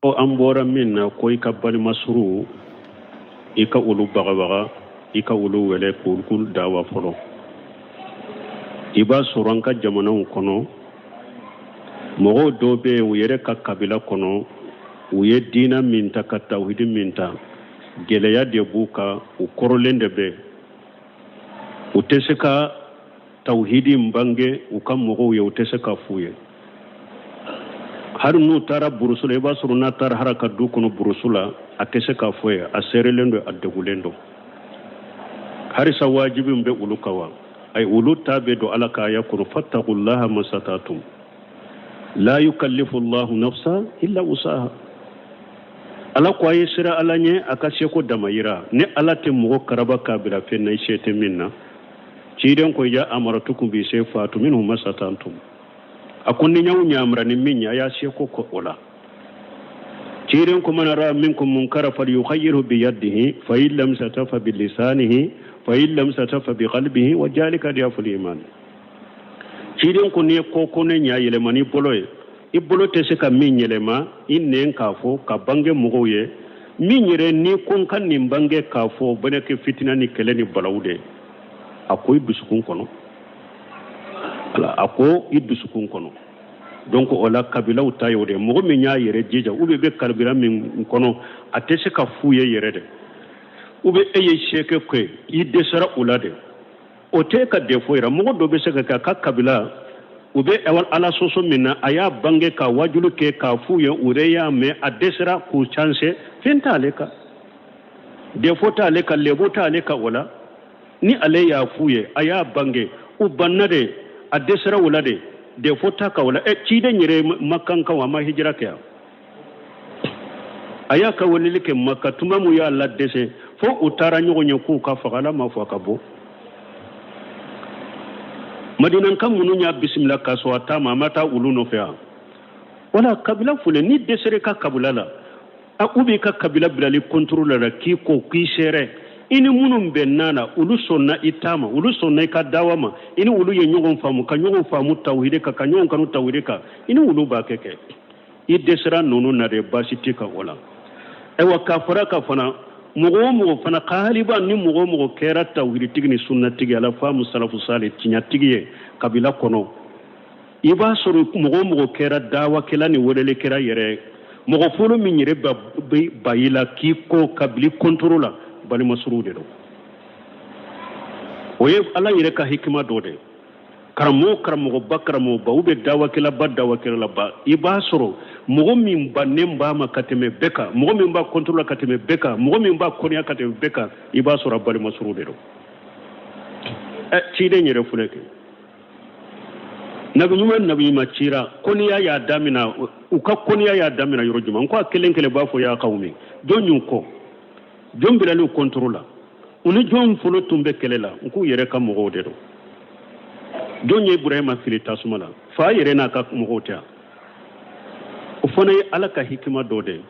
Ko an bɔra min na ko i ka balimasuru i ka olu bagabaga, i ka olu wele k'olu dawa fɔlɔ. I b'a sɔrɔ an ka jamanaw kɔnɔ, mɔgɔw dɔw bɛ yen, u yɛrɛ ka kabila kɔnɔ, u ye diina min ta ka tawhidi min ta, gɛlɛya de b'u kan, u kɔrɔlen de bɛ, u tɛ se ka tawhidi in bange u ka mɔgɔw ye, u tɛ se k'a f'u ye. Hali n'u taara burusu la, i b'a sɔrɔ n'a taara hali a ka du kɔnɔ burusu la, a tɛ se k'a fɔ ye, a seerelen don, a degulen don. Halisa wajibi bɛ olu kan wa? Ayi, olu ta bɛ don Ala ka aya kɔnɔ, fattaqullaha masatatum la yukallifu llahu nafsa illa wusaha. Ala ko a ye siran Ala ɲɛ a ka seko damayira. Ni Ala tɛ mɔgɔ karaba k'a bila fɛn na i se tɛ min na. Ciden ko iza amartukum bi shay fatu minhu masatantum. A ko ni n y'aw ɲamara ni min ye, a y'a seko kɛ o la. Ciden ko man ra'a minkum munkara falyughayyirhu bi yadihi fa in lam yastati fa bi lisanihi fa in lam yastati fa bi qalbihi wa zalika ad'aful iman. Ciden ko n'i ye ko ko ne ɲa yɛlɛma n'i bolo ye, i bolo tɛ se ka min yɛlɛma, i nɛn k'a fɔ ka bange mɔgɔw ye. Min yɛrɛ n'i ko n ka nin bange k'a fɔ, o bɛna kɛ fitina ni kɛlɛ ni balawu de ye. A ko i dusukun kɔnɔ. Ala a ko i dusukun kɔnɔ. Donc o la kabilaw ta y'o de ye. Mɔgɔ min y'a yɛrɛ jija ou bien bɛ kabila min kɔnɔ, a tɛ se ka f'u ye yɛrɛ de, ou bien e ye seko kɛ, i dɛsɛra u la de, o tɛ ka défaut yira. Mɔgɔ dɔ bɛ se ka kɛ a ka kabila u bɛ Ala sɔsɔ min na, a y'a bange ka wajulu kɛ k'a f'u ye, u yɛrɛ y'a mɛn, a dɛsɛra k'u changer. Fɛn t'ale kan, défaut t'ale kan, lebu t'ale kan o la. Ni ale y'a f'u ye, a y'a bange, u banna de, a dɛsɛra o la de, défaut t'a kan o la. Ɛ, ciden yɛrɛ makankaw, a ma hijira kɛ yan, a y'a ka weleli kɛ Maka tuma min y'a ladɛsɛ fo u taara ɲɔgɔn ye k'u ka faga, Ala m'a fɔ a ka bɔ. Madinanka minnu y'a bisimila ka sɔn a ta ma, a ma taa olu nɔfɛ yan. Wala kabila fɔlɔ, n'i dɛsɛra i ka kabila la, a u b'i ka kabila bilali contre la k'i ko k'i sɛrɛ i ni minnu bɛnna la, olu sɔnna i ta ma, olu sɔnna i ka dawa ma, i ni olu ye ɲɔgɔn faamu, ka ɲɔgɔn faamu tawhidi kan, ka ɲɔgɔn kanu tawhidi kan, i ni olu b'a kɛ kɛ. I dɛsɛra ninnu na de, baasi t'i kan o la. Ayiwa, k'a fara kan fana, mɔgɔ o mɔgɔ fana haliba ni mɔgɔ o mɔgɔ kɛra tawhiditigi ni sunnatigi, ala faamu salafu sale tiɲɛtigi ye kabila kɔnɔ, i b'a sɔrɔ mɔgɔ o mɔgɔ kɛra dawakɛla ni welelikɛla yɛrɛ, mɔgɔ fɔlɔ min yɛrɛ bɛ ba i la k'i ko ka bili contre la, balimasuru de don. O ye Ala yɛrɛ ka hikima dɔ de ye. Karamɔgɔ karamɔgɔba karamɔgɔba ou bien dawakɛlaba dawakɛlaba, i b'a sɔrɔ mɔgɔ min bannen b'a ma ka tɛmɛ bɛɛ kan, mɔgɔ min b'a contre la ka tɛmɛ bɛɛ kan, mɔgɔ min b'a kɔniya ka tɛmɛ bɛɛ kan, i b'a sɔrɔ a balimasuru de don. Ɛ, ciden yɛrɛ filɛ kɛ, nabi ɲuman nabi ɲuman cira, kɔniya y'a damina, u ka kɔniya y'a damina yɔrɔ jumɛn? N ko a kelen kelen b'a fɔ ya kawmi, jɔn y'u kɔ, jɔn bilali contre la, u ni jɔn fɔlɔ tun bɛ kɛlɛ la? N k'u yɛrɛ ka mɔgɔw de don. Jɔn ye Ibrahima fili tasuma la? Fa yɛrɛ n'a ka mɔgɔw tɛ. O fana ye Ala ka hikima dɔ de ye.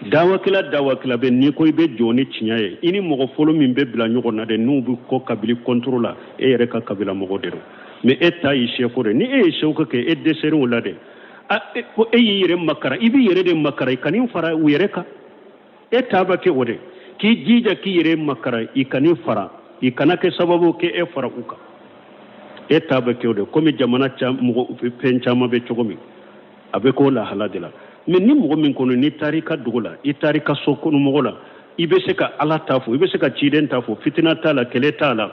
Dawakɛla dawakɛla bɛ n'i ko i bɛ jɔ ni tiɲɛ ye, i ni mɔgɔ fɔlɔ min bɛ bila ɲɔgɔn na de, n'u bɛ kɔ ka bili contre la, e yɛrɛ ka kabila mɔgɔ de don. Mais e ta y'i seko de. Ni e ye seko kɛ, e dɛsɛra o la de, ko e y'i yɛrɛ makara, i b'i yɛrɛ de makara, i kan'i fara u yɛrɛ kan. E ta bɛ kɛ o de k'i jija k'i yɛrɛ makara, i kan'i fara, i kana kɛ sababu kɛ e fara u kan. E ta bɛ kɛ o de komi jamana mɔgɔ fɛn caman bɛ cogo min, a bɛ k'o lahala de la. Mais ni mɔgɔ min kɔnɔ, n'i taara i ka dugu la, i taara i ka so kɔnɔ mɔgɔ la, i bɛ se ka Ala ta fɔ, i bɛ se ka ciden ta fɔ, fitina t'a la, kɛlɛ t'a la,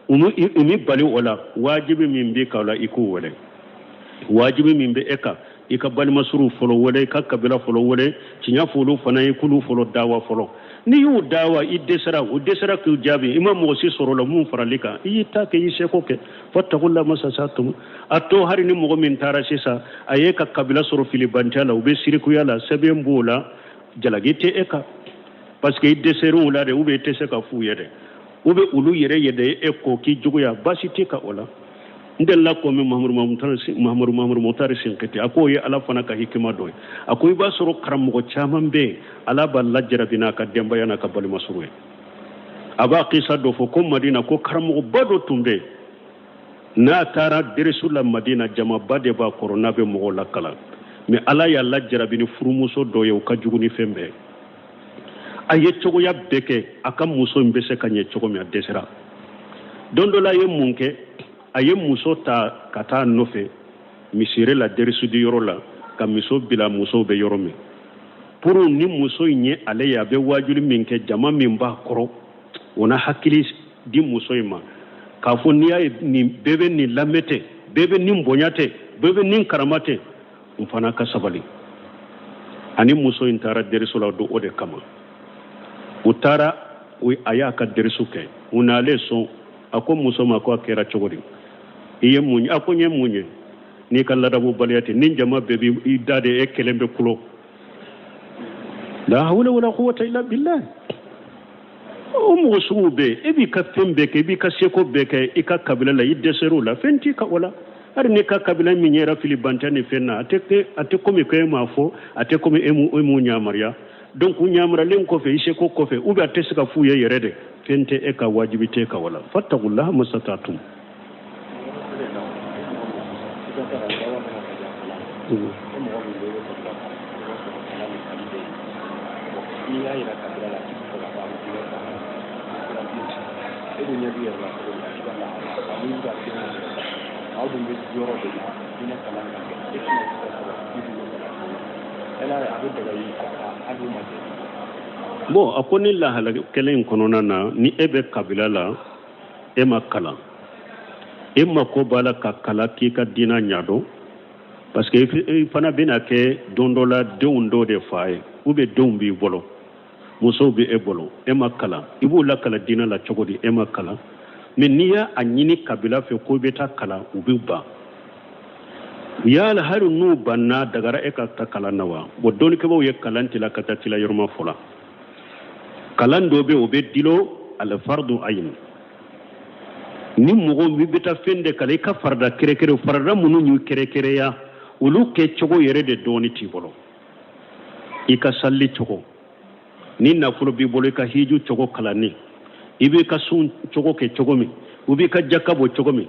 u m'i bali o la. Wajibi min b'i kan o la, i k'u wele. Wajibi min bɛ e kan, i ka balimasuru fɔlɔ wele, i ka kabila fɔlɔ wele, tiɲɛ fɔ olu fana ye, k'olu fɔlɔ dawa fɔlɔ. N'i y'u dawa, i dɛsɛra, u dɛsɛra k'u jaabi, i ma mɔgɔ si sɔrɔ la mun farali kan, i y'i ta kɛ, i y'i seko kɛ. Fattaqullaha mastata'tum. A to hali ni mɔgɔ min taara sisan, a ye ka kabila sɔrɔ filibantiya la, u bɛ sirikuya la, sɛbɛn b'o la, jalaki tɛ e kan, parce que i dɛsɛr'u la de, ou bien i tɛ se ka f'u ye dɛ, ou bien olu yɛrɛ ye de e ko k'i juguya, baasi tɛ kan o la. N delila ko min Mahamadu Mahamadu Mutari Sinkiti, a k'o ye Ala fana ka hikima dɔ ye. A ko i b'a sɔrɔ karamɔgɔ caman bɛ yen, Ala b'a lajarabi n'a ka denbaya n'a ka balimasuru ye. A b'a kisa dɔ fɔ ko Madina, ko karamɔgɔba dɔ tun bɛ yen, n'a taara deresu la Madina, jamaba de b'a kɔrɔ n'a bɛ mɔgɔw lakalan. Mais Ala y'a lajarabi ni furumuso dɔ ye, o ka jugu ni fɛn bɛɛ. A ye cogoya bɛɛ kɛ a ka muso in bɛ se ka ɲɛ cogo min, a dɛsɛra. Don dɔ la, a ye mun kɛ? A ye muso ta ka taa nɔfɛ misiri la, derisudi yɔrɔ la, ka muso bila musow bɛ yɔrɔ min, pour ni muso in ye ale ye, a bɛ waajuli min kɛ, jama min b'a kɔrɔ, o na hakili di muso in ma k'a fɔ n'i y'a ye nin bɛɛ bɛ nin lamɛn tɛ, bɛɛ bɛ nin bonya tɛ, bɛɛ bɛ nin karama tɛ, n fana ka sabali. Ani muso in taara deriso la don o de kama. U taara, a y'a ka derisu kɛ, u nalen so, a ko muso ma ko a kɛra cogo di? I ye mun ye? A ko n ye mun ye? N'i ka ladabubaliya tɛ, ni jama bɛɛ b'i da de, e kelen bɛ kulo. La hawla wala quwwata illa billah. O mɔgɔ suguw bɛ yen. E b'i ka fɛn bɛɛ kɛ, i b'i ka seko bɛɛ kɛ i ka kabila la, i dɛsɛr'o la, fɛn t'i ka o la. Hali n'i ka kabila min yɛrɛ fili bantɛ ni fɛn na, a tɛ komi ko e m'a fɔ, a tɛ komi e m'u yamaruya. Donc u yamaruyalen kɔfɛ, i seko kɔfɛ, ou bien a tɛ se ka f'u ye yɛrɛ de, fɛn tɛ e ka, wajibi tɛ e ka. Wala fattaqullaha masata'tum. N'i y'a yira kabila la k'i bɛ fɛ ka taa diinɛ kalan, e dun ɲɛ b'i yɛrɛ la cogo min na, i ka lahala ani i bɛ ka denw sɔrɔ, aw dun bɛ yɔrɔ de la diinɛ kalan ka kɛ, e tɛna se ka sɔrɔ k'i dun bɛ fɛ ka kalan, yala a bɛ daga i ka taa hali n'u ma jɛ? Bon, a ko ni lahala kelen in kɔnɔna na, ni e bɛ kabila la, e ma kalan, e mako b'a la ka kalan k'i ka diinɛ ɲɛdɔn, parce que i fana bɛna kɛ don dɔ la denw dɔ de fa ye, ou bien denw b'i bolo, musow bɛ e bolo, e ma kalan, i b'u lakalan diinɛ la cogo di? E ma kalan. Mais n'i y'a ɲini kabila fɛ ko i bɛ taa kalan, u bɛ ban. Yala hali n'u banna, dagara e ka taa kalan na wa? Bon, dɔnnikɛbaaw ye kalan tila ka taa tila yɔrɔma fɔlɔ. Kalan dɔ bɛ, o bɛ dilo alfardu ayin. Ni mɔgɔ min bɛ taa fɛn de kalan, i ka farida kɛrɛkɛrɛ, farida minnu y'u kɛrɛkɛrɛya, olu kɛ cogo yɛrɛ de dɔɔni t'i bolo, i ka sali cogo, ni nafolo b'i bolo, i ka hiju cogo kalanni, i b'i ka sun cogo kɛ cogo min, u b'i ka jaka bɔ cogo min,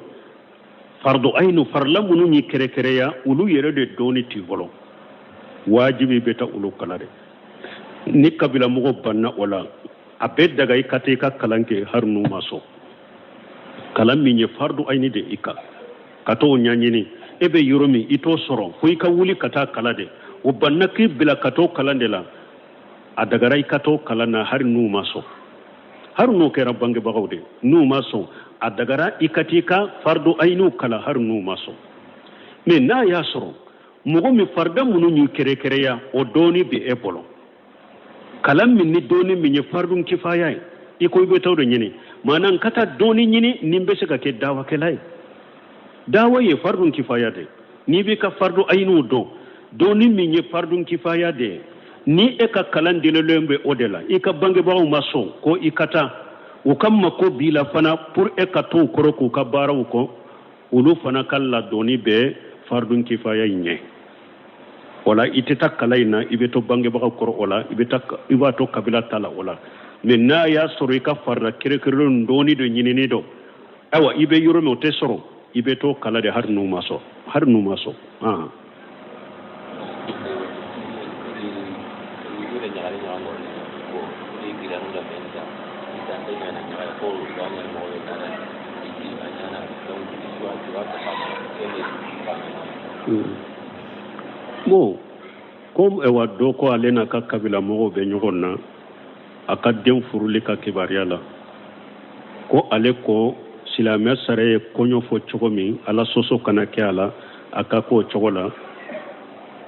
fardu ayinu, farila minnu y'i kɛrɛkɛrɛya, olu yɛrɛ de dɔɔni t'i bolo, wajibi bɛ taa olu kalan de. Ni kabila mɔgɔ banna o la, a bɛ daga i ka taa i ka kalan kɛ hali n'u ma sɔn. Kalan min ye fardu ayini de i kan ka t'o ɲɛɲini, e bɛ yɔrɔ min i t'o sɔrɔ, fo i ka wuli ka taa kalan de. O banna k'i bila ka t'o kalan de la, a dagara i ka t'o kalan na hali n'u ma sɔn, hali n'o kɛra bangebagaw de, n'u ma sɔn, a dagara i ka t'i ka fardu ayiniw kalan hali n'u ma sɔn. Mais n'a y'a sɔrɔ mɔgɔ min farida minnu y'u kɛrɛkɛrɛya, o dɔɔni bɛ e bolo, kalan min ni dɔɔni min ye fardun kifaya ye, i ko i bɛ taa o de ɲini. Maana n ka taa dɔɔni ɲini ni n bɛ se ka kɛ dawakɛla ye, dawa ye fardun kifaya de. N'i b'i ka fardu ayiniw dɔn, dɔɔni min ye fardun kifaya de ye, ni e ka kalan delilen bɛ o de la, i ka bangebagaw ma sɔn ko i ka taa, u ka mako b'i la fana pour e ka t'u kɔrɔ k'u ka baaraw kɔ, olu fana ka ladɔnni bɛ fardun kifaya in ɲɛ. O la i tɛ taa kalan in na, i bɛ to bangebagaw kɔrɔ o la, i bɛ taa, i b'a to kabila ta la o la. Mais n'a y'a sɔrɔ i ka farida kɛrɛkɛrɛlen dɔɔni dɔ ɲinini dɔ, ayiwa, i bɛ yɔrɔ min o tɛ sɔrɔ, i bɛ to kalan de hali n'u ma sɔn, hali n'u ma sɔn. Bon, comme ayiwa, dɔ ko ale n'a ka kabila mɔgɔw bɛ ɲɔgɔn na a ka den furuli ka kibaruya la, ko ale ko silamɛ sariya ye kɔɲɔ fɔ cogo min, ala sɔsɔ kana kɛ a la, a ka k'o cogo la,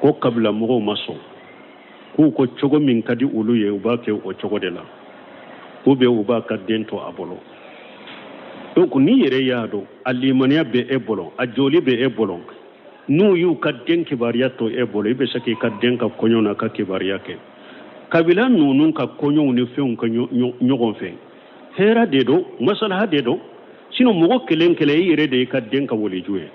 ko kabila mɔgɔw ma sɔn, k'u ko cogo min ka di olu ye, u b'a kɛ o cogo de la, ou bien u b'a ka den to a bolo. Donc n'i yɛrɛ y'a dɔn a limaniya bɛ e bolo, a joli bɛ e bolo, n'u y'u ka den kibaruya to e bolo, i bɛ se k'i ka den ka kɔɲɔ n'a ka kibaruya kɛ. Kabila ninnu ka kɔɲɔw ni fɛnw kɛ ɲɔgɔn fɛ, hɛrɛ de don, masalaha de don. Sinon mɔgɔ kelen kelen, i yɛrɛ de y'i ka den ka waliju ye.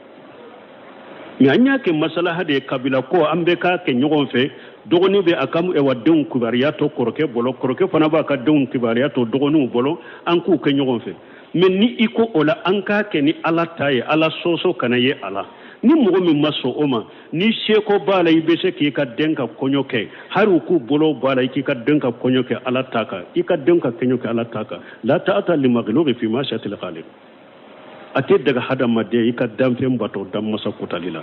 Mais an y'a kɛ masalaha de ye, kabila ko an bɛ k'a kɛ ɲɔgɔn fɛ. Dɔgɔnin bɛ a ka ɛwa denw kibaruya to kɔrɔkɛ bolo, kɔrɔkɛ fana b'a ka denw kibaruya to dɔgɔninw bolo, an k'u kɛ ɲɔgɔn fɛ. Mais ni i ko o la an k'a kɛ ni ala ta ye, ala sɔsɔ kana ye a la. Ni mɔgɔ min ma sɔn o ma, ni seko b'a la, i bɛ se k'i ka den ka kɔɲɔ kɛ, hali u k'u bolo b'a la, i k'i ka den ka kɔɲɔ kɛ Ala ta kan, i ka den ka kɔɲɔ kɛ Ala ta kan. La ta'ata li makhluqin fi ma'siyatil khaliq. A tɛ daga hadamaden i ka danfɛn bato danmasa kotali la.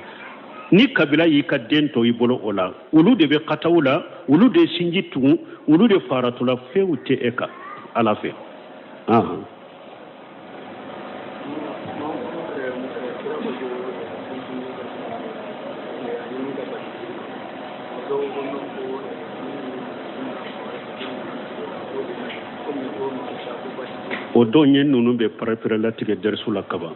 Ni kabila y'i ka den to i bolo o la, olu de bɛ kataw la, olu de sinji tugu, olu de faratula, fewu tɛ e kan Ala fɛ. O don ye ninnu bɛ pɛrɛpɛrɛ latigɛ dɛrisu la kaban.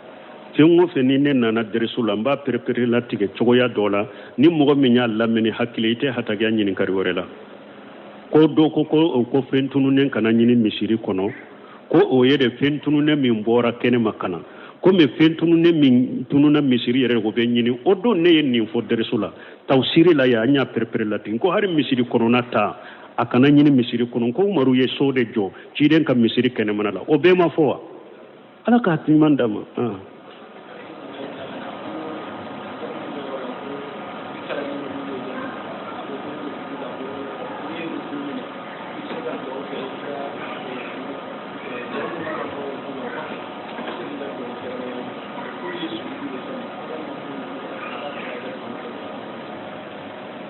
Fɛn o fɛn ni ne nana dɛrisu la, n b'a pɛrɛpɛrɛ latigɛ cogoya dɔ la. Ni mɔgɔ min y'a lamɛn ni hakili, i tɛ hatakiya ɲininkari wɛrɛ la. Ko dɔ ko ko ko fɛn tununnen kana ɲini misiri kɔnɔ, ko o ye de fɛn tununnen min bɔra kɛnɛma ka na, komi fɛn tununnen min tununa misiri yɛrɛ o bɛ ɲini. O don ne ye nin fɔ dɛrisu la, tawusiri la yan, an y'a pɛrɛpɛrɛ latigɛ ko hari misiri kɔnɔna ta, a kana ɲini misiri kɔnɔ, ko Umaru ye so de jɔ ciden ka misiri kɛnɛmana la. O bɛɛ ma fɔ wa? Ala ka hakili ɲuman d'a ma.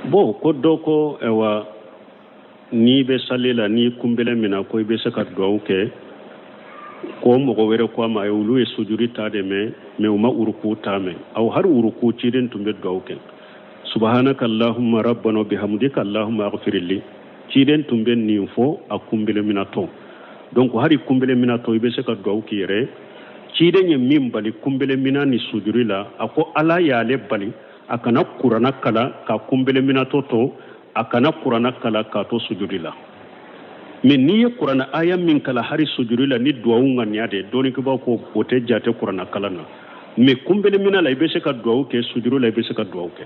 Bon, ko dɔ ko ayiwa, n'i bɛ sali la, n'i kunbele minɛ, ko i bɛ se ka duwawu kɛ. Ko mɔgɔ wɛrɛ ko a ma, olu ye sujuri ta de mɛn, mais u ma uruku ta mɛn. Aw hari uruku ciden tun bɛ duwawu kɛ, subhanaka allahumma rabbana bihamdika allahumma aghfirli. Ciden tun bɛ nin fɔ a kunbele minatɔ. Donc hari kunbele minatɔ, i bɛ se ka duwawu k'i yɛrɛ. Ciden ye min bali kunbele mina ni sujuri la, a ko Ala y'ale bali a kana kurana kalan ka kunbele minatɔ to, a kana kurana kalan k'a to sujudi la. Mais n'i ye kurana aya min kalan hari sujudi la ni duwawu ŋaniya de, dɔnnikɛbaaw ko o tɛ jate kurana kalan na. Mais kunbele mina la, i bɛ se ka duwawu kɛ, sujudi la, i bɛ se ka duwawu kɛ.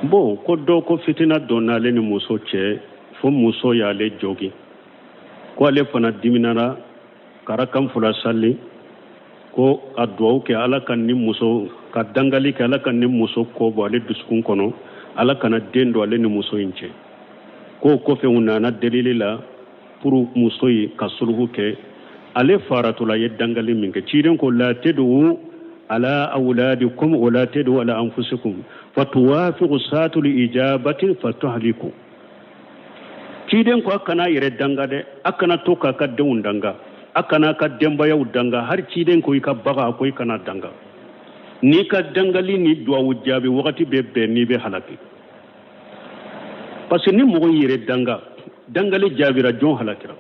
Bon, ko dɔ ko fitina donna ale ni muso cɛ, fo muso y'ale jogin, ko ale fana diminara ka rakan fila sali, ko a duwawu kɛ Ala ka ni muso ka dangali kɛ, Ala ka ni muso kɔ bɔ ale dusukun kɔnɔ, Ala kana den don ale ni muso in cɛ. K'o kɔfɛ u nana delili la pour muso ye ka suluhu kɛ. Ale faratula ye dangali min kɛ, ciden ko la tad'u ala awladikum wala tad'u ala anfusikum fatuwafiqu saatul ijabati fatuhliku. Ciden ko a kana yɛrɛ danga dɛ, a kana to k'a ka denw danga, a kana ka denbayaw danga. Hari ciden ko i ka baga, a ko i kana danga. N'i ka dangali ni duwawu jaabi wagati bɛ bɛn, n'i bɛ halaki. Parce que ni mɔgɔ y'i yɛrɛ danga, dangali jaabira, jɔn halakira?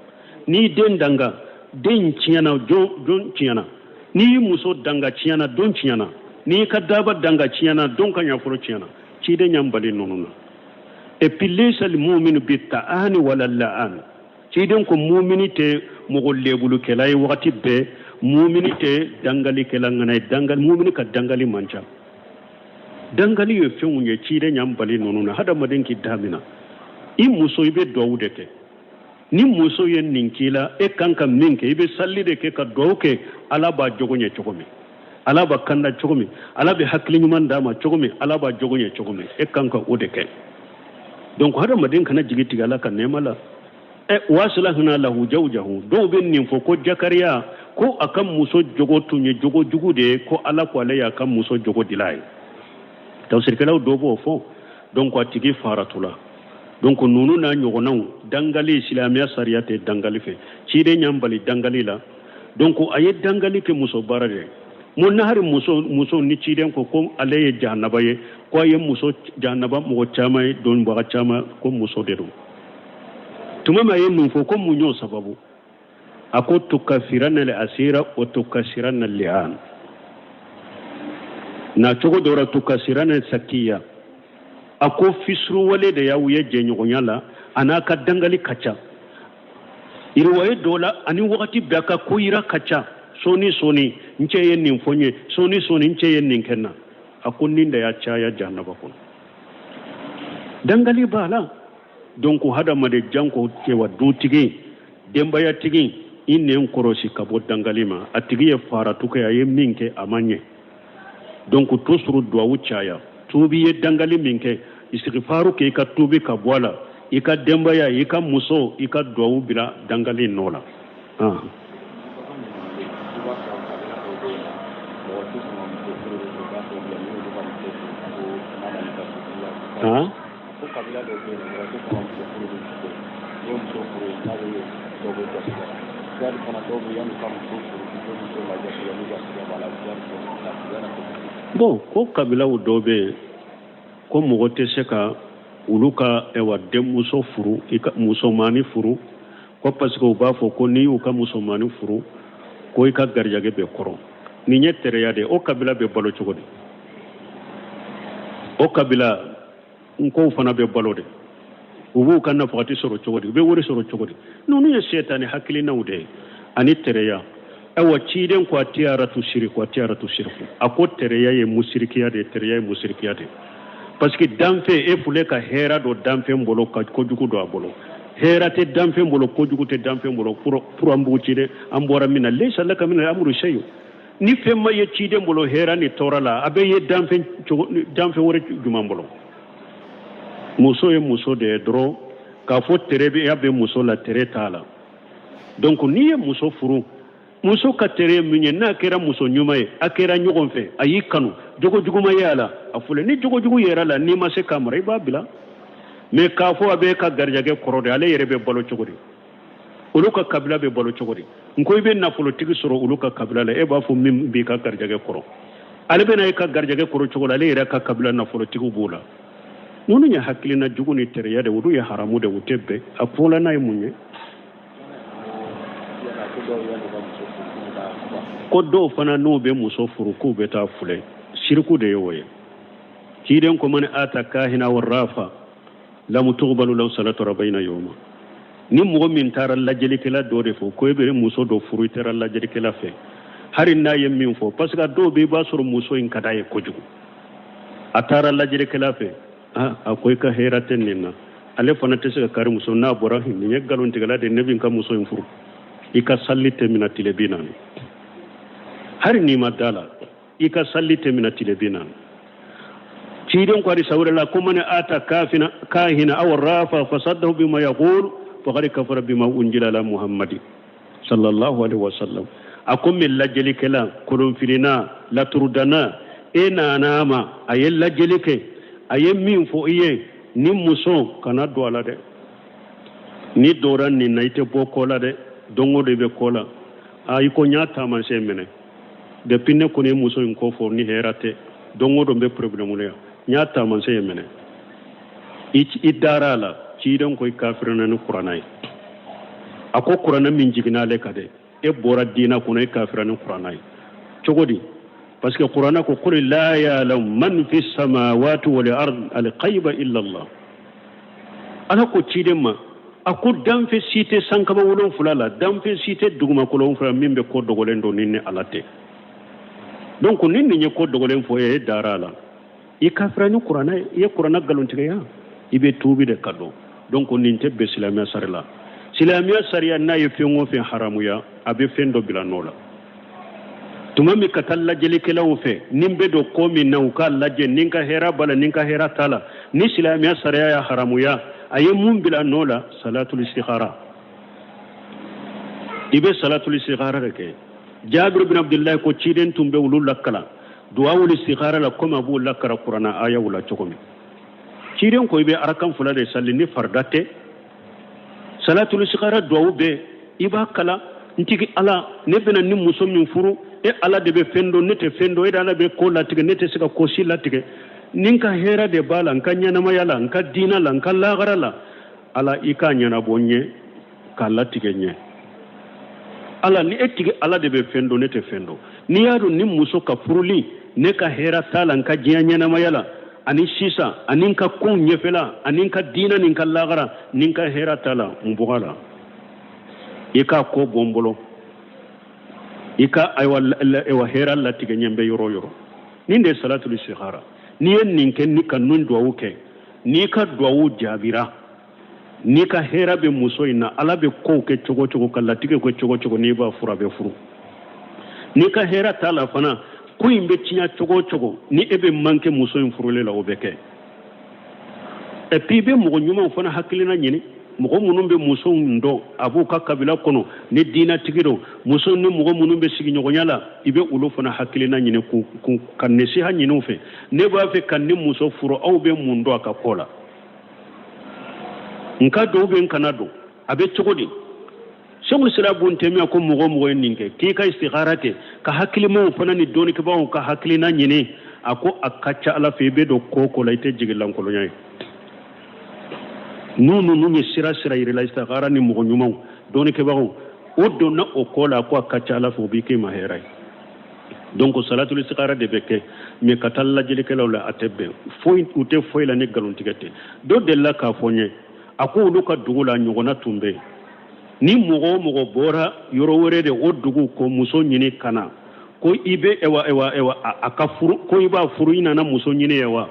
N'i den danga, den tiɲɛna, jɔn tiɲɛna? N'i y'i muso danga, tiɲɛna, don tiɲɛna. N'i ka daba danga, tiɲɛna, don ka ɲafolo tiɲɛna. Ciden y'an bali ninnu na. Et puis laysa al-mu'minu bi-ta'ani wala la'an. Ciden ko mumini tɛ mɔgɔ lebulukɛla ye wagati bɛɛ, mumini tɛ dangalikɛla ŋana ye. Dangali, mumini ka dangali man ca. Dangali ye fɛnw ye, ciden y'an bali ninnu na. Hadamaden k'i damina i muso, i bɛ duwawu de kɛ. Ni muso ye nin k'i la, e kan ka min kɛ, i bɛ sali de kɛ ka duwawu kɛ, Ala b'a jogo ɲɛ cogo min, Ala b'a kanda cogo min, Ala bɛ hakili ɲuman d'a ma cogo min, Ala b'a jogo ɲɛ cogo min, e kan ka o de kɛ. Donc hadamaden kana jigi tigɛ Ala ka nɛɛma la. Ɛ wasilahina lahu jawjahu. Dɔw bɛ nin fɔ ko Jakariya ko a ka muso jogo tun ye jogo jugu de ye, ko Ala ko ale y'a ka muso jogo dila ye. Tafsirikɛlaw dɔw b'o fɔ. Donc a tigi faratula. Donc ninnu n'a ɲɔgɔnnaw dangali, silamɛya sariya tɛ dangali fɛ. Ciden y'an bali dangali la. Donc a ye dangali kɛ muso baara de ye. Mun na hari muso ni ciden ko ko ale ye jahanaba ye, ko a ye muso jahanaba mɔgɔ caman ye, donbaga caman, ko muso de don. Tuma min a ye nin fɔ, ko mun y'o sababu? A ko tukaffiranna al asira wa tukasiranna li'an. Na cogo dɔ la tukasirani sakiya, a ko fisuruwale de y'aw ye jɛɲɔgɔnya la, a n'a ka dangali ka ca. Iriwaye dɔ la, ani wagati bɛɛ a ka ko yira ka ca, sɔɔni sɔɔni n cɛ ye nin fɔ n ye, sɔɔni sɔɔni n cɛ ye nin kɛ n na. A ko nin de y'a caya jahanaba kɔnɔ, dangali b'a la. Donc hadamaden janko cɛwa dutigi, denbayatigi, i nɛn kɔrɔsi ka bɔ dangali ma. A tigi ye faratu kɛ, a ye min kɛ a ma ɲɛ. Donc toujours duwawu caya, tuubi. Ye dangali min kɛ, istighfaru kɛ, i ka tuubi ka bɔ a la, i ka denbaya, i ka muso, i ka duwawu bila dangali nɔ la. Ah. Ah? Ko kabila dɔw bɛ yen, mɔgɔ tɛ sɔn ka muso furu ni muso ye. N'i ye muso furu yen, n'a bɛ dɔw bɛ garisɛgɛ la. Yali fana dɔw bɛ yanni ka muso furu, u bɛ muso lajɛ fɔlɔ ni garisɛgɛ b'a la, yanni ka yala. Bon, ko kabilaw dɔw bɛ yen ko mɔgɔ tɛ se ka olu ka ɛwa denmuso furu, i ka musomanni furu, ko parce que u b'a fɔ ko n'i y'u ka musomanni furu, ko i ka garijɛgɛ bɛ kɔrɔ. Nin ye tereya de ye. O kabila bɛ balo cogo di? O kabila n kow fana bɛ balo de, u b'u ka nafakati sɔrɔ cogo di? U bɛ wari sɔrɔ cogo di? Ninnu ye setani hakilinaw de ye ani tereya. Ayiwa, ciden ko atiyaratu siriku, atiyaratu siriku. A ko tereya ye musirikiya de ye, tereya ye musirikiya de ye, parce que danfɛn e filɛ ka hɛra don danfɛn bolo ka kojugu don a bolo. Hɛra tɛ danfɛn bolo, kojugu tɛ danfɛn bolo. Pour an bugu ciden an bɔra min na, laysa laka min amru shay'un. Ni fɛn ma ye ciden bolo hɛra ni tɔɔrɔ la, a bɛ ye danfɛn cogo danfɛn wɛrɛ jumɛn bolo? Muso ye muso de ye dɔrɔn. K'a fɔ tere bɛ bɛ muso la, tere t'a la. Donc n'i ye muso furu, muso ka tere ye min ye, n'a kɛra muso ɲuman ye, a kɛra ɲɔgɔn fɛ, a y'i kanu, jogo jugu ma ye a la, a filɛ ni jogo jugu yɛrɛ la, n'i ma se k'a mara, i b'a bila. Mais k'a fɔ a bɛ ka garijɛgɛ kɔrɔ de, ale yɛrɛ bɛ balo cogo di? Olu ka kabila bɛ balo cogo di? N ko i bɛ nafolotigi sɔrɔ olu ka kabila la, e b'a fɔ min b'i ka garijɛgɛ kɔrɔ, ale bɛna e ka garijɛgɛ kɔrɔ cogo la? Ale yɛrɛ ka kabila nafolotigiw b'o la. Ninnu ye hakilina jugu ni tereya de, olu ye haramu de, u tɛ bɛn. A fɔla n'a ye mun ye? Ko dɔw fana n'u bɛ muso furu k'u bɛ taa filɛ, siriku de ye o ye. Ciden ko man ata kahina aw arafa lam tuqbalu lahu salatu arbaina yawma. Ni mɔgɔ min taara lajɛlikɛla dɔ de fɔ ko e bɛ muso dɔ furu, i taara lajɛlikɛla fɛ, hali n'a ye min fɔ, parce que a dɔw bɛ i b'a sɔrɔ muso in ka d'a ye kojugu, a taara lajɛlikɛla fɛ, a ko i ka hɛrɛ tɛ nin na, ale fana tɛ se ka kari muso n'a bɔra nin ye nkalontigɛla de, ne bɛ n ka muso in furu, i ka sali tɛ minɛ tile 40. Hali n'i ma da la, i ka sali tɛ minɛ tile 40. Ciden ko hadisa wɛrɛ la ko man ata kafina kahina aw rafa fasaddahu bima yaqul faqad kafara bima unjila ala muhammadi sallallahu alaihi wasallam. A ko min lajɛlikɛla, kolonfilina, laturudana, e nana a ma, a ye lajɛli kɛ, a ye min fɔ i ye, ni muso kana don a la dɛ. Ni dora nin na, i tɛ bɔ ko la dɛ, don o don i bɛ ko la. A i ko n y'a taamasiyɛn minɛ depuis ne kɔni ye muso in kɔ fɔ, ni hɛrɛ tɛ, don o don bɛ problème la yan, n y'a taamasiyɛn minɛ. I dara a la, ciden ko i kafirina ni kuranna ye. A ko kuranna min jiginna ale kan dɛ, e bɔra diina kɔnɔ, e kafira ni kuranna ye cogo di? Parce que kuranna ko qul la ya'lamu man fi samawati wal ard al ghaiba illa Allah. Ala ko ciden ma, a ko danfɛn si tɛ sankaba wolonfila la, danfɛn si tɛ dugumakolo wolonfila min bɛ ko dogolen dɔn ni ni Ala tɛ. Donc ni nin ye ko dogolen fɔ e ye, dara a la, i kafira ni kuranna ye, i ye kuranna nkalontigiya, i bɛ tuubi de ka don. Donc nin tɛ bɛn silamɛya sariya la. Silamɛya sariya n'a ye fɛn o fɛn haramuya, a bɛ fɛn dɔ bila nɔ la. Tuma min ka taa lajɛlikɛlaw fɛ, ni n bɛ don ko min na, u k'a lajɛ ni n ka hɛrɛ b'a la, ni n ka hɛrɛ t'a la. Ni silamɛya sariya y'a haramuya, a ye mun bila nɔ la? Salatul istikhara. I bɛ salatul istikhara de kɛ. Jabir bin Abdullahi ko ciden tun bɛ olu lakalan duwawul istikhara la komi a b'u lakara kuranna ayaw la cogo min. Ciden ko i bɛ arakan fila de sali ni farida tɛ. Salatul istikhara duwawu bɛ i b'a kalan: n tigi Ala, ne bɛna ni muso min furu, e Ala de bɛ fɛn dɔn, ne tɛ fɛn dɔn, e de Ala bɛ ko latigɛ, ne tɛ se ka ko si latigɛ, ni n ka hɛrɛ de b'a la, n ka ɲɛnamaya la, n ka diinɛ la, n ka lahara la, Ala i k'a ɲɛnabɔ n ye k'a latigɛ n ye. Ala, ni e tigi Ala de bɛ fɛn dɔn, ne tɛ fɛn dɔn, n'i y'a dɔn ni muso ka furuli Ne ka hɛrɛ t'a la n ka diɲɛ ɲɛnamaya la ani sisan ani n ka kow ɲɛfɛla ani n ka diinɛ ni n ka lagara, ni n ka hɛrɛ t'a la, n bɔgɔ la, i k'a ko bɔ n bolo, i ka ayiwa ayiwa hɛrɛ latigɛ ɲɛ bɛ yɔrɔ o yɔrɔ. Nin de ye salatul istikhara. N'i ye nin kɛ ni ka nun duwawu kɛ, n'i ka duwawu jaabira, n'i ka hɛrɛ bɛ muso in na, Ala bɛ kow kɛ cogo cogo ka latigɛ kɛ cogo cogo, n'i b'a furu, a bɛ furu. N'i ka hɛrɛ t'a la fana, ko in bɛ tiɲɛ cogo o cogo, ni e bɛ manquer muso in furuli la, o bɛ kɛ. Et puis i bɛ mɔgɔ ɲumanw fana hakilina ɲini, mɔgɔ minnu bɛ muso in dɔn, a b'u ka kabila kɔnɔ, ni diinatigi don, muso ni mɔgɔ minnu bɛ sigiɲɔgɔnya la, i bɛ olu fana hakilina ɲini k'u ka nasiha ɲini u fɛ. Ne b'a fɛ ka nin muso furu, aw bɛ mun dɔn a ka ko la? N ka don ou bien n kana don, a bɛ cogo di? Sɛkul Islam Bun Temiya ko mɔgɔ o mɔgɔ ye nin kɛ, k'i ka istikhara kɛ, ka hakilimaw fana ni dɔnnikɛbaaw ka hakilina ɲini, a ko a ka ca Ala fɛ, i bɛ don ko o ko la, i tɛ jigin lankolonya ye. N'u ninnu ye sira sira yir'i la, istikhara ni mɔgɔ ɲumanw dɔnnikɛbagaw, o donna o ko la, ko a ka ca Ala fɛ, o b'i k'i ma hɛrɛ ye. Donc salatul istikhara de bɛ kɛ, mais ka taa lajɛlikɛlaw la, a tɛ bɛn foyi, u tɛ foyi la ni nkalontigɛ tɛ. Dɔ delila k'a fɔ n ye, a ko olu ka dugu la ɲɔgɔnna tun bɛ yen, ni mɔgɔ o mɔgɔ bɔra yɔrɔ wɛrɛ de o dugu ko muso ɲini ka na, ko i bɛ ewa ewa ewa a ka furu, ko i b'a furu, i nana muso ɲini ye wa,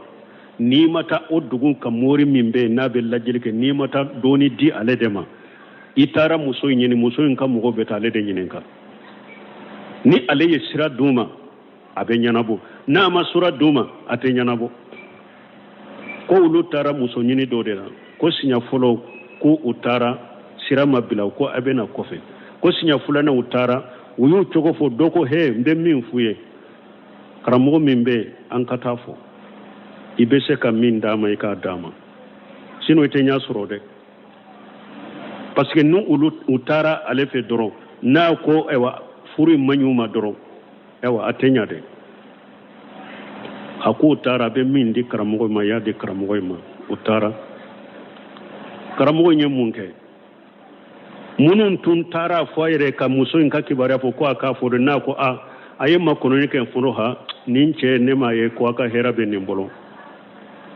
n'i ma taa o dugu ka mori min bɛ yen n'a bɛ lajɛli kɛ, n'i ma taa dɔɔni di ale de ma, i taara muso in ɲini, muso in ka mɔgɔ bɛ taa ale de ɲininka. Ni ale ye sira d'u ma, a bɛ ɲɛnabɔ, n'a ma sira d'u ma, a tɛ ɲɛnabɔ. Ko olu taara muso ɲini dɔ de la, ko siɲɛ fɔlɔ ko u taara, sira ma bila, ko a bɛ na kɔfɛ. Ko siɲɛ filanan u taara, u y'u cogo fɔ, dɔ ko he, n bɛ min f'u ye, karamɔgɔ min bɛ yen, an ka taa fɔ, i bɛ se ka min d'a ma, i k'a d'a ma, sinon i tɛ ɲɛ sɔrɔ dɛ. Parce que ni olu u taara ale fɛ dɔrɔn, n'a ko ayiwa furu in man ɲi u ma dɔrɔn, ayiwa a tɛ ɲa dɛ. A k'u taara, a bɛ min di karamɔgɔ ma, y'a di karamɔgɔ in ma. U taara, karamɔgɔ in ye mun kɛ? Minnu tun taara fɔ a yɛrɛ ka muso in ka kibaruya fɔ, ko a k'a fɔ de, n'a ko a ye makɔnɔni kɛ fɔlɔ, ha, nin cɛ ne m'a ye ko a ka hɛrɛ bɛ nin bolo.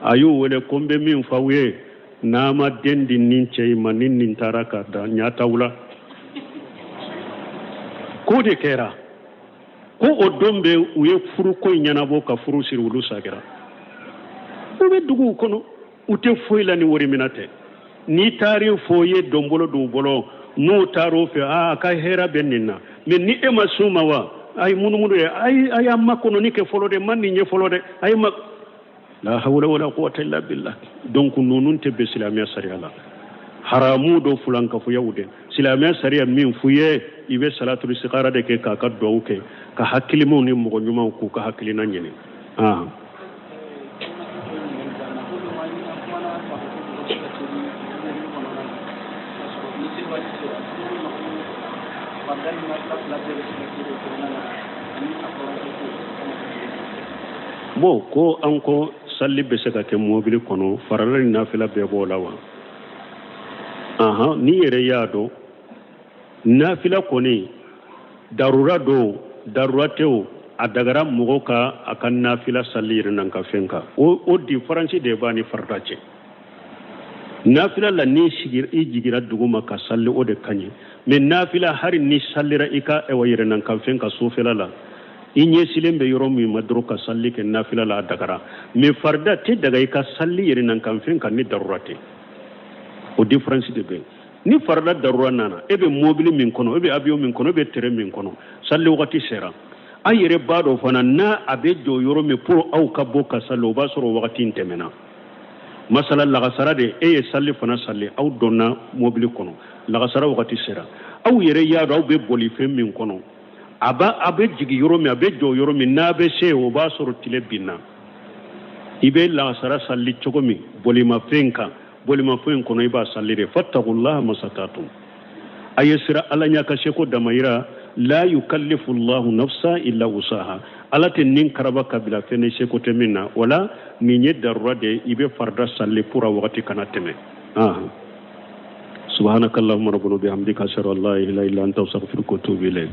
A y'u wele ko n bɛ min fɔ aw ye, n'a ma den di nin cɛ in ma, ni nin taara ka da ɲa t'aw la. K'o de kɛra, ko o don bɛ u ye furuko in ɲɛnabɔ ka furu siri, olu sagira. U bɛ duguw kɔnɔ, u tɛ foyi la ni wari minɛ tɛ. N'i taar'i fɔ i ye dɔnbolo d'u bolo, n'u taar'o fɛ, aa, a ka hɛrɛ bɛ nin na. Mais ni e ma s'u ma wa, a ye munumunu ye, a y'a makɔnɔni kɛ fɔlɔ dɛ, ma nin ye fɔlɔ dɛ, a ye ma la hawla wala quwwata illa billah. Donc ninnu tɛ bɛn silamɛya sariya la, haramu do, fulankafoyaw de. Silamɛya sariya min f'u ye, i bɛ salatul istikhara de kɛ k'a ka duwawu kɛ, ka hakilimaw ni mɔgɔ ɲumanw k'u ka hakilina ɲini. Bon, ko an ko sali bɛ se ka kɛ mobili kɔnɔ, farala ni nafila bɛɛ b'o la wa? Ahan, n'i yɛrɛ y'a dɔn nafila kɔni darura don, darura tɛ o, a dagara mɔgɔ ka a ka nafila sali yɛrɛ n'an ka fɛn kan. O différence de b'a ni farida cɛ. Nafila la, n'i sigira, i jigira dugu ma ka sali, o de ka ɲi. Mais nafila, hali ni salira i ka ɛwa yɛrɛ n'an ka fɛn ka sufɛla la, i ɲɛsilen bɛ yɔrɔ min ma dɔrɔn ka sali kɛ nafila la, a dagara. Mais farida tɛ daga i ka sali yɛrɛ n'an ka fɛn kan ni darura tɛ. O différence de bɛ yen. Ni farida darura nana, e bɛ mobili min kɔnɔ, e bɛ avion min kɔnɔ, e bɛ train min kɔnɔ, sali wagati sera, a yɛrɛ b'a dɔn fana n'a a bɛ jɔ yɔrɔ min pour aw ka bɔ ka sali, o b'a sɔrɔ wagati in tɛmɛna. Masala lagasara de, e ye sali fana sali, aw donna mobili kɔnɔ, lagasara wagati sera, aw yɛrɛ y'a dɔn aw bɛ boli fɛn min kɔnɔ, a bɛ jigin yɔrɔ min, a bɛ jɔ yɔrɔ min, n'a bɛ se, o b'a sɔrɔ tile binna. I bɛ lagasara sali cogo min bolimafɛn kan, bolimafɛn kɔnɔ, i b'a sali de. Fattakullaha masatatum, a ye sira Ala ɲɛ ka seko damayira. La yukallifu llahu nafsa illa wusaha, Ala tɛ nin karaba ka bila fɛn ni seko tɛ min na. Wala nin ye darura de ye, i bɛ farida sali pour a wagati kana tɛmɛ. Subhanakallahumma rabbana bihamdika, ashhadu an la ilaha illa anta, astaghfiruka wa atubu ilayk.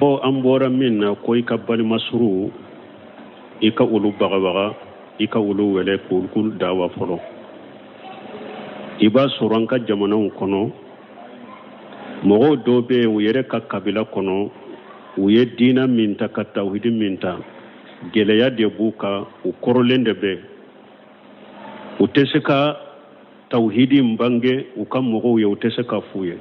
Fɔ an bɔra min na ko i ka balima suruw i ka olu bagabaga, i ka olu wele k'olu dawa fɔlɔ. I b'a sɔrɔ an ka jamanaw kɔnɔ mɔgɔw dɔw bɛ yen, u yɛrɛ ka kabila kɔnɔ, u ye diina min ta ka tawhidi min ta, gɛlɛya de b'u kan, u kɔrɔlen de bɛ, u tɛ se ka tawhidi in bange u ka mɔgɔw ye, u tɛ se k'a f'u ye.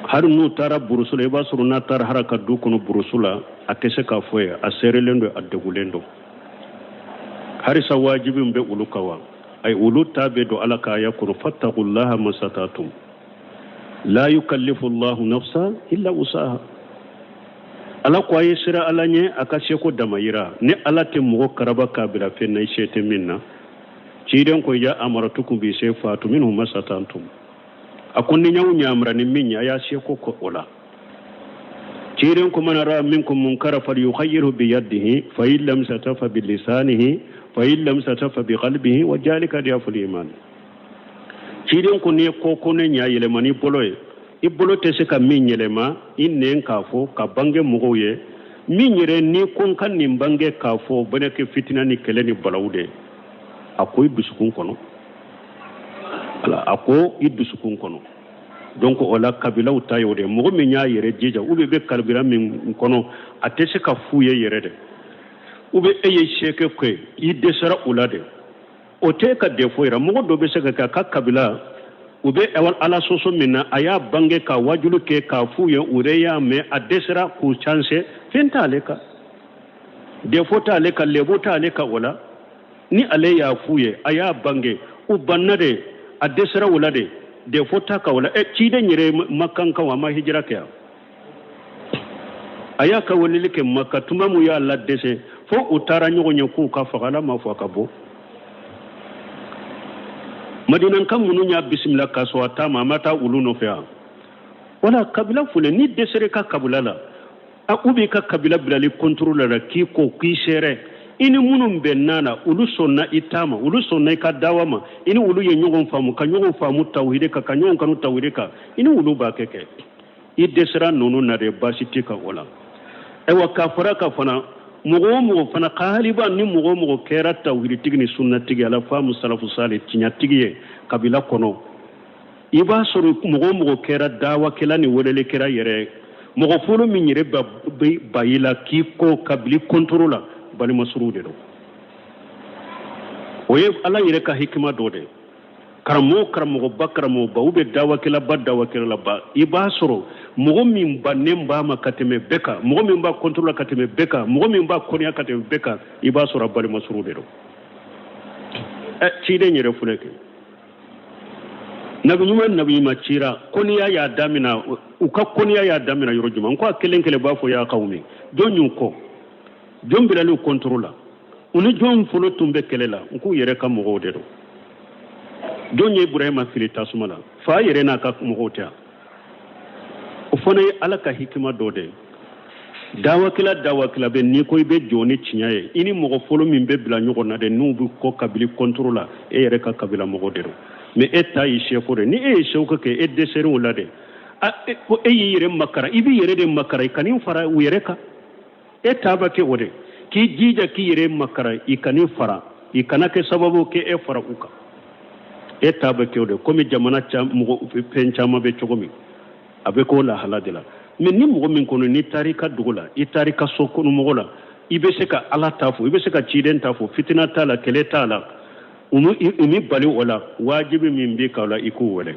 Hali n'u taara burusu la, i b'a sɔrɔ n'a taara hali a ka du kɔnɔ burusu la, a tɛ se k'a fɔ ye, a seerelen don, a degulen don. Halisa wajibi bɛ olu kan wa? Ayi, olu ta bɛ don Ala ka aya kɔnɔ, fattaqullaha masatatum la yukallifu llahu nafsa illa wusaha. Ala ko a ye siran Ala ɲɛ a ka seko damayira. Ni Ala tɛ mɔgɔ karaba k'a bila fɛn na i se tɛ min na. Ciden ko iza amartukum bi shay fatu minhu masatantum. A ko ni n y'aw ɲamara ni min ye, a y'a seko kɛ o la. Ciden ko man ra'a minkum munkara falyughayyirhu bi yadihi fa in lam yastati fa bi lisanihi fa in lam yastati fa bi qalbihi wa zalika ad'aful iman. Ciden ko n'i ye ko kɔnnen y'a yɛlɛma n'i bolo ye, i bolo tɛ se ka min yɛlɛma, i nɛn k'a fɔ ka bange mɔgɔw ye. Min yɛrɛ n'i ko n ka nin bange k'a fɔ, o bɛna kɛ fitina ni kɛlɛ ni balawu de ye. A ko i dusukun kɔnɔ, ala a ko i dusukun kɔnɔ. Donc o la kabilaw ta ye o de ye. Mɔgɔ min y'a yɛrɛ jija, ou bien bɛ kabila min kɔnɔ, a tɛ se ka f'u ye yɛrɛ dɛ, ou bien e ye seko kɛ, i dɛsɛra u la dɛ, o tɛ ka défaut yira. Mɔgɔ dɔ bɛ se ka kɛ a ka kabila u bɛ Ala sɔsɔ min na, a y'a bange ka wajulu kɛ k'a f'u ye, u yɛrɛ y'a mɛn, a dɛsɛra k'u changer, fɛn t'ale kan, défaut t'ale kan, lebu t'ale kan o la. Ni ale y'a f'u ye, a y'a bange, u banna de, a dɛsɛra o la de, défaut t'a kan o la. Ɛ, ciden yɛrɛ makankaw, a ma hijira kɛ yan, a y'a ka weleli kɛ Maka tuma min y'a la dɛsɛ fo u taara ɲɔgɔn ye k'u ka faga, Ala m'a fɔ a ka bɔ. Madinanka minnu y'a bisimila k'a sɔn a ta ma, a ma taa olu nɔfɛ yan. Wala kabila filɛ, n'i dɛsɛra i ka kabila la, a u b'i ka kabila bilali contre la k'i ko k'i sɛrɛ i ni minnu bɛnna la, olu sɔnna i ta ma, olu sɔnna i ka dawa ma, i ni olu ye ɲɔgɔn faamu, ka ɲɔgɔn faamu tawhidi kan, ka ɲɔgɔn kanu tawhidi kan, i ni olu b'a kɛ kɛ. I dɛsɛra ninnu na de, baasi t'i kan o la. Ayiwa, k'a fara ka fana mɔgɔ o mɔgɔ fana haliba ni mɔgɔ o mɔgɔ kɛra tawhiditigi ni sunnatigi, ala faamu salafu sali tiɲɛtigi ye kabila kɔnɔ, i b'a sɔrɔ mɔgɔ o mɔgɔ kɛra dawakɛla ni welelikɛla yɛrɛ, mɔgɔ fɔlɔ min yɛrɛ bɛ ba i la k'i ko ka bila contre la, balima suruw de don. O ye Ala yɛrɛ ka hikima dɔ de ye. Karamɔgɔ karamɔgɔba karamɔgɔba u bɛ dawakɛlaba dawakɛlaba, i b'a sɔrɔ mɔgɔ min bannen b'a ma ka tɛmɛ bɛɛ kan, mɔgɔ min b'a contre la ka tɛmɛ bɛɛ kan, mɔgɔ min b'a kɔniya ka tɛmɛ bɛɛ kan, i b'a sɔrɔ a balima suruw de don. Ɛ, ciden yɛrɛ filɛ kɛ nabi ɲuman, nabi ɲuman cira, kɔniya y'a damina, u ka kɔniya y'a damina yɔrɔ jumɛn? N ko a kelen kelen b'a fɔ y'a kawmi, jɔn y'u kɔ, jɔn bilali contre la, u ni jɔn fɔlɔ tun bɛ kɛlɛ la? N k'u yɛrɛ ka mɔgɔw de don. Jɔn ye Ibrahima fili tasuma la? Fa yɛrɛ n'a ka mɔgɔw tɛ. O fana ye Ala ka hikima dɔ de ye. Dawakɛla dawakɛla bɛ n'i ko i bɛ jɔ ni tiɲɛ ye, i ni mɔgɔ fɔlɔ min bɛ bila ɲɔgɔn na de, n'u bɛ kɔ kabili contre la, e yɛrɛ ka kabila mɔgɔ de don. Mais e ta y'i seko de. Ni e ye seko kɛ, e dɛsɛra o la de, ko e y'i yɛrɛ makara, i b'i yɛrɛ de makara, i kan'i fara u yɛrɛ kan. E ta bɛ kɛ o de k'i jija k'i yɛrɛ makara, i kan'i fara, i kana kɛ sababu kɛ e fara u kan. E ta bɛ kɛ o de komi jamana mɔgɔ fɛn caman bɛ cogo min, a bɛ k'o lahala de la. Mais ni mɔgɔ min kɔnɔ, n'i taara i ka dugu la, i taara i ka so kɔnɔ mɔgɔ la, i bɛ se ka Ala ta fɔ, i bɛ se ka ciden ta fɔ, fitina t'a la, kɛlɛ t'a la, u m'i bali o la. Wajibi min b'i kan o la, i k'u wele.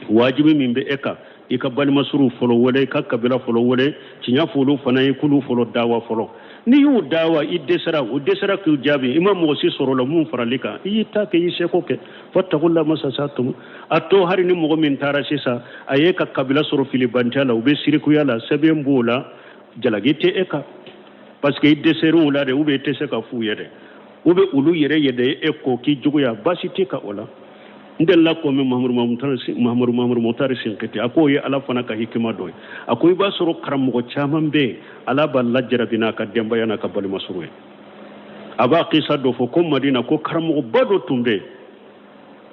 Wajibi min bɛ e kan, i ka balimasuru fɔlɔ wele, i ka kabila fɔlɔ wele, tiɲɛ fɔ olu fana ye, k'olu fɔlɔ dawa fɔlɔ. N'i y'u dawa, i dɛsɛra, u dɛsɛra k'u jaabi, i ma mɔgɔ si sɔrɔ o la mun farali kan, i y'i ta kɛ, i seko kɛ. Fattaqullaha mastata'tum. A to hali ni mɔgɔ min taara sisan, a ye ka kabila sɔrɔ filibantiya la, u bɛ sirikuya la, sɛbɛn b'o la, jalaki tɛ e kan, parce que i dɛsɛr'u la de, ou bien i tɛ se ka f'u ye dɛ, ou bien olu yɛrɛ ye de e ko k'i juguya, baasi t'i kan o la. N delila k'o mɛn Mahamadu Mahamadu Mutari Sinkiti, a k'o ye Ala fana ka hikima dɔ ye. A ko i b'a sɔrɔ karamɔgɔ caman bɛ yen, Ala b'a lajarabi n'a ka denbaya n'a ka balimasuru ye. A b'a kisa dɔ fɔ ko Madina, ko karamɔgɔba dɔ tun bɛ yen,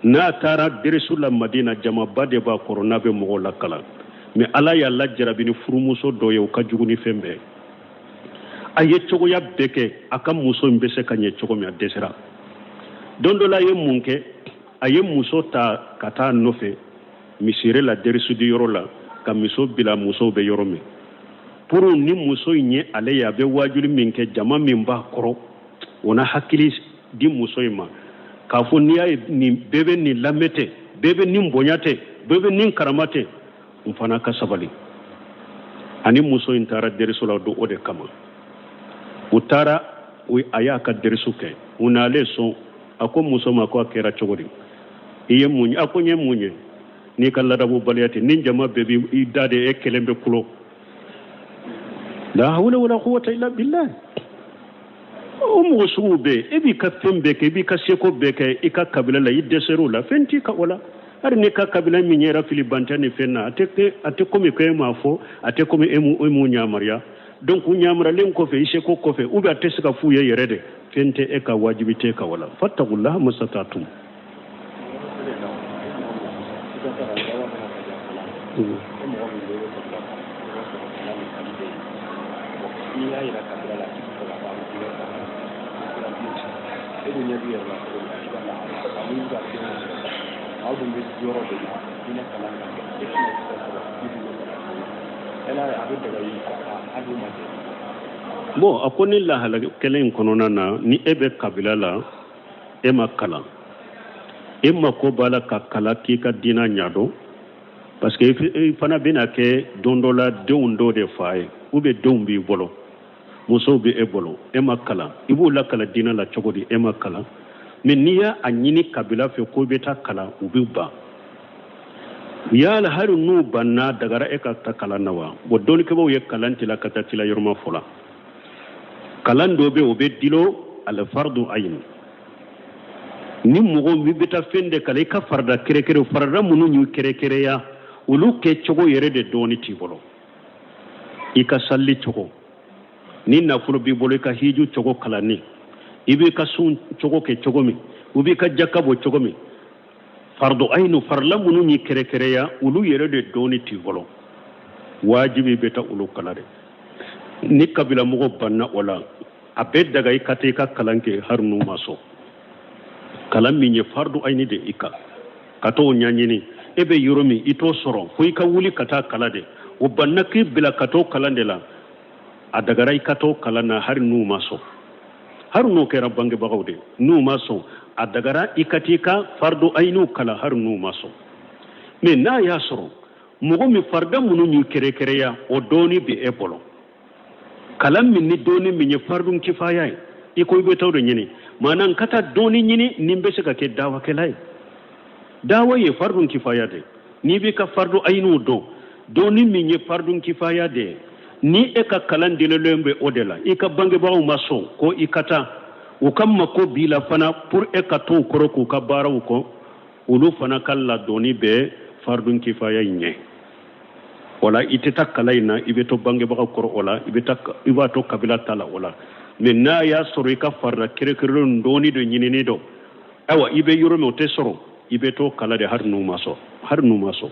n'a taara deresu la Madina, jamaba de b'a kɔrɔ n'a bɛ mɔgɔw lakalan. Mais Ala y'a lajarabi ni furumuso dɔ ye, o ka jugu ni fɛn bɛɛ. A ye cogoya bɛɛ kɛ a ka muso in bɛ se ka ɲɛ cogo min, a dɛsɛra. Don dɔ la, a ye mun kɛ? A ye muso ta ka taa nɔfɛ misiri la, derisudiyɔrɔ la, ka muso bila musow bɛ yɔrɔ min, pour ni muso in ye ale ye, a bɛ waajuli min kɛ, jama min b'a kɔrɔ, o na hakili di muso in ma k'a fɔ n'i y'a ye nin bɛɛ bɛ nin lamɛn tɛ, bɛɛ bɛ nin bonya tɛ, bɛɛ bɛ nin karama tɛ, n fana ka sabali. Ani muso in taara deriso la don o de kama. U taara, a y'a ka derisu kɛ, u nalen so, a ko muso ma ko a kɛra cogo di? I ye mun ye? A ko n ye mun ye? N'i ka ladabubaliya tɛ, ni jama bɛɛ b'i da de, e kelen bɛ kulo. La hawla wala quwwata illa billah. O mɔgɔ suguw bɛ yen. E b'i ka fɛn bɛɛ kɛ, i b'i ka seko bɛɛ kɛ i ka kabila la, i dɛsɛr'o la, fɛn t'i ka o la. Hali n'i ka kabila min yɛrɛ fili bantɛ ni fɛn na, a tɛ komi ko e m'a fɔ, a tɛ komi e m'u yamaruya. Donc u yamaruyalen kɔfɛ, i seko kɔfɛ, ou bien a tɛ se ka f'u ye yɛrɛ de, fɛn tɛ e ka, wajibi tɛ e ka wala. Fattakullaha masatatum. N'i y'a yira kabila la k'i bɛ fɛ ka taa diinɛ kalan, e dun ɲɛ b'i yɛrɛ la cogo min na, i b'a la a n'i bɛ ka den sɔrɔ, aw dun bɛ yɔrɔ de la, diinɛ kalan ka kɛ, e tɛna se ka sɔrɔ i dun bɛ kalan yala a bɛ daga i ka taa hali ma kɛ. Bon, a ko ni lahala kelen in kɔnɔna na, ni e bɛ kabila la, e ma kalan, e mako b'a la ka kalan k'i ka diinɛ ɲɛdɔn, parce que i fana bɛna kɛ don dɔ la denw dɔ de fa ye, ou bien denw b'i bolo, musow bɛ e bolo, e ma kalan, i b'u lakalan diinɛ la cogo di? E ma kalan. Mais n'i y'a ɲini kabila fɛ ko i bɛ taa kalan, u bɛ ban. Yala hali n'u banna, dagara e ka taa kalan na wa? Bon, dɔnnikɛbaaw ye kalan tila ka taa tila yɔrɔma fɔlɔ. Kalan dɔ bɛ, o bɛ dilo alifardu ayin. Ni mɔgɔ min bɛ taa fɛn de kalan, i ka farida kɛrɛkɛrɛ, farida minnu y'u kɛrɛkɛrɛya, olu kɛcogo yɛrɛ de dɔɔni t'i bolo, i ka sali cogo, ni nafolo b'i bolo, i ka hiju cogo kalanni, i b'i ka sun cogo kɛ cogo min, u b'i ka jaka bɔ cogo min, fardu ayinu, farila minnu y'i kɛrɛkɛrɛya, olu yɛrɛ de dɔɔni t'i bolo, wajibi bɛ taa olu kalan de. Ni kabila mɔgɔ banna o la, a bɛ daga i ka taa i ka kalan kɛ hali n'u ma sɔn. Kalan min ye fardu ayini de i kan ka t'o ɲɛɲini, e bɛ yɔrɔ min i t'o sɔrɔ, fo i ka wuli ka taa kalan de. O banna k'i bila ka t'o kalan de la, a dagara i ka t'o kalan na hali n'u ma sɔn, hali n'o kɛra bangebagaw de, n'u ma sɔn, a dagara i ka t'i ka fardu ayiniw kalan hali n'u ma sɔn. Mais n'a y'a sɔrɔ mɔgɔ min farida minnu y'u kɛrɛkɛrɛya, o dɔɔni bɛ e bolo, kalan min ni dɔɔni min ye fardun kifaya ye, i ko i bɛ taa o de ɲini. Maana n ka taa dɔɔni ɲini ni n bɛ se ka kɛ dawakɛla ye. Dawa ye fardun kifaya de. N'i b'i ka fardu ayiniw dɔn, dɔɔni min ye fardun kifaya de ye, ni e ka kalan delilen bɛ o de la, i ka bangebagaw ma sɔn ko i ka taa, u ka mako b'i la fana pour e ka t'u kɔrɔ k'u ka baaraw kɔ, olu fana ka ladɔnni bɛ fardun kifaya in ɲɛ. O la i tɛ taa kalan in na, i bɛ to bangebagaw kɔrɔ o la, i bɛ taa, i b'a to kabila ta la o la. Mais n'a y'a sɔrɔ i ka farida kɛrɛnkɛrɛnlen dɔɔni dɔ ɲinini dɔ, ayiwa, i bɛ yɔrɔ min o tɛ sɔrɔ, i bɛ to kalan de hali n'u ma sɔn, hali n'u ma sɔn.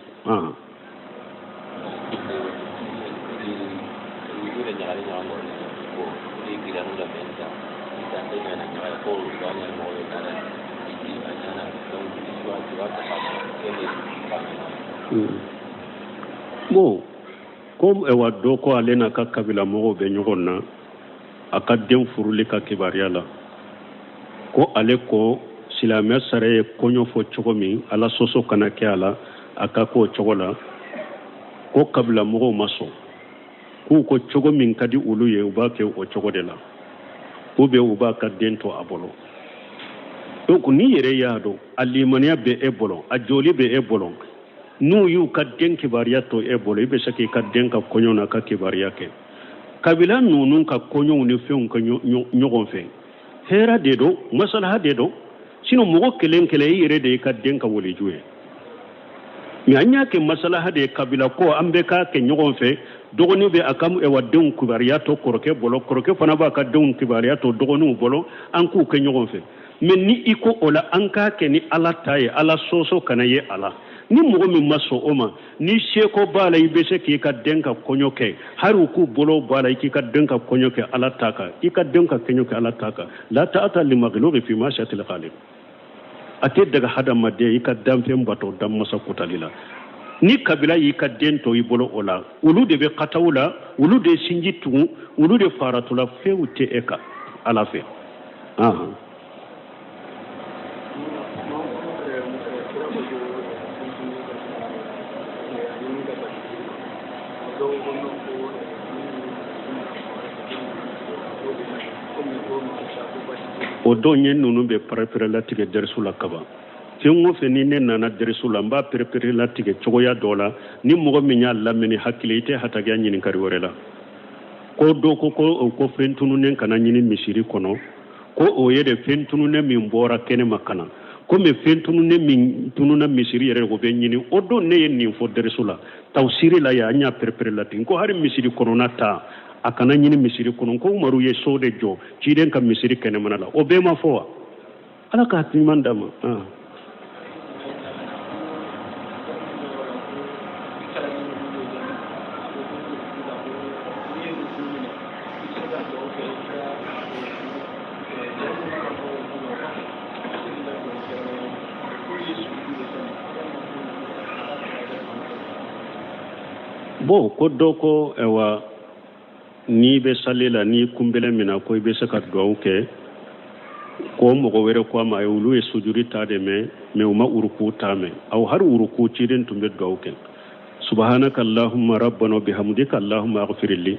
Bon, ko ayiwa, dɔ ko ale n'a ka kabila mɔgɔw bɛ ɲɔgɔn na a ka den furuli ka kibaruya la, ko ale ko silamɛ sariya ye kɔɲɔ fɔ cogo min, ala sɔsɔ kana kɛ a la, a ka k'o cogo la. Ko kabila mɔgɔw ma sɔn, k'u ko cogo min ka di olu ye, u b'a kɛ o cogo de la, ou bien u b'a ka den to a bolo. Donc n'i yɛrɛ y'a dɔn a limaniya bɛ e bolo, a joli bɛ e bolo, n'u y'u ka den kibaruya to e bolo, i bɛ se k'i ka den ka kɔɲɔ n'a ka kibaruya kɛ. Kabila ninnu ka kɔɲɔw ni fɛnw kɛ ɲɔgɔn fɛ, hɛrɛ de don, masalaha de don. Sinon mɔgɔ kelen kelen, i yɛrɛ de y'i ka den ka waliju ye. Mais an y'a kɛ masalaha de ye, kabila ko an bɛ k'a kɛ ɲɔgɔn fɛ. Dɔgɔnin bɛ a ka denw kibaruya to kɔrɔkɛ bolo, kɔrɔkɛ fana b'a ka denw kibaruya to dɔgɔninw bolo, an k'u kɛ ɲɔgɔn fɛ. Mais ni i ko o la an k'a kɛ ni ala ta ye, ala sɔsɔ kana ye a la. Ni mɔgɔ min ma sɔn o ma, ni seko b'a la, i bɛ se k'i ka den ka kɔɲɔ kɛ, hali u k'u bolo b'a la, i k'i ka den ka kɔɲɔ kɛ Ala ta kan, i ka den ka kɔɲɔ kɛ Ala ta kan. La ta'ata li makhluqin fi ma'siyatil khaliq. A tɛ daga hadamaden i ka danfɛn bato danmasa kotali la. Ni kabila y'i ka den to i bolo o la, olu de bɛ kataw la, olu de sinji tugu, olu de faratula, fewu tɛ e kan Ala fɛ. O don ye ninnu bɛ pɛrɛpɛrɛ latigɛ dɛrisu la kaban. Fɛn o fɛn ni ne nana dɛrisu la, n b'a pɛrɛpɛrɛ latigɛ cogoya dɔ la. Ni mɔgɔ min y'a lamɛn ni hakili, i tɛ hatagiya ɲininkali wɛrɛ la. Ko dɔ ko ko fɛn tununnen kana ɲini misiri kɔnɔ, ko o ye de fɛn tununnen min bɔra kɛnɛma ka na, komi fɛn tununnen min tununa misiri yɛrɛ, o bɛ ɲini. O don ne ye nin fɔ dɛrisu la, tawusiri la yan, an y'a pɛrɛpɛrɛ latigɛ ko hali misiri kɔnɔna ta, a kana ɲini misiri kɔnɔ, ko Umaru ye so de jɔ ciden ka misiri kɛnɛmana la. O bɛɛ ma fɔ wa? Ala ka hakili ɲuman d'a ma. Bon, ko dɔ ko ayiwa, n'i bɛ sali la, n'i kunbele minɛ, ko i bɛ se ka duwawu kɛ. Ko mɔgɔ wɛrɛ ko a ma, ayi, olu ye sujudi ta de mɛn, mais u ma uruku ta mɛn. Aw hari uruku, ciden tun bɛ duwawu kɛ: subhanaka allahumma rabbana bihamdika allahumma aghfirli.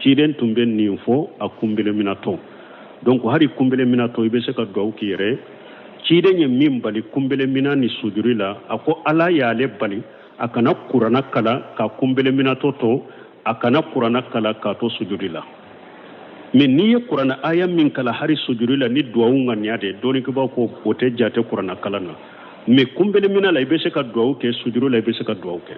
Ciden tun bɛ nin fɔ a kunbele minatɔ. Donc hari kunbele minatɔ, i bɛ se ka duwawu k'i yɛrɛ. Ciden ye min bali kunbele mina ni sujudi la, a ko Ala y'ale bali a kana kurana kalan ka kunbele minatɔ to, a kana kurana kalan k'a to sujudi la. Mais n'i ye kurana aya min kalan hari sujudi la ni duwawu ŋaniya de, dɔnnikɛbaaw ko o tɛ jate kurana kalan na. Mais kunbele mina la, i bɛ se ka duwawu kɛ, sujudi la, i bɛ se ka duwawu kɛ.